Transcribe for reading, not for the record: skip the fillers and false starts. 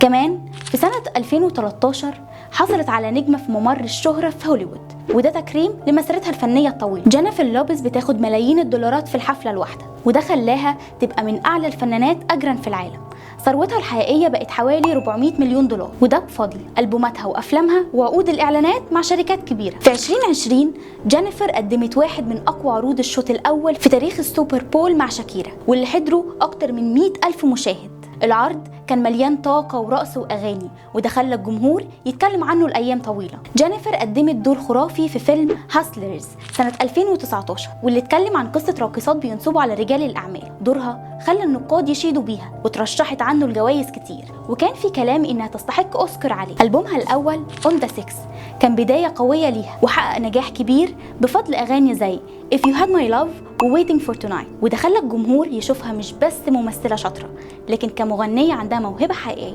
كمان في سنة 2013 حصلت على نجمة في ممر الشهرة في هوليوود، وده تكريم لمسيرتها الفنية الطويلة. جينيفر لوبيز بتاخد ملايين الدولارات في الحفلة الواحدة، وده خلاها تبقى من أعلى الفنانات أجرا في العالم. ثروتها الحقيقية بقت حوالي 400 مليون دولار، وده بفضل ألبوماتها وأفلامها وعقود الإعلانات مع شركات كبيرة. في 2020 جينيفر قدمت واحد من أقوى عروض الشوط الأول في تاريخ السوبر بول مع شاكيرا، واللي حضروا أكتر من 100 ألف مشاهد. العرض كان مليان طاقة ورقص وأغاني، وده خلى الجمهور يتكلم عنه لأيام طويلة. جينيفر قدمت دور خرافي في فيلم هاسلرز سنة 2019، واللي اتكلم عن قصة راقصات بينصبوا على رجال الأعمال. دورها خلى النقاد يشيدوا بيها وترشحت عنه لجوائز كتير، وكان في كلام إنها تستحق أوسكار عليه. ألبومها الأول On The 6 كان بداية قوية ليها، وحقق نجاح كبير بفضل أغاني زي If You Had My Love و Waiting For Tonight، وده خلى الجمهور يشوفها مش بس ممثلة شاطرة، لكن كمغنية عندها موهبة حقيقية.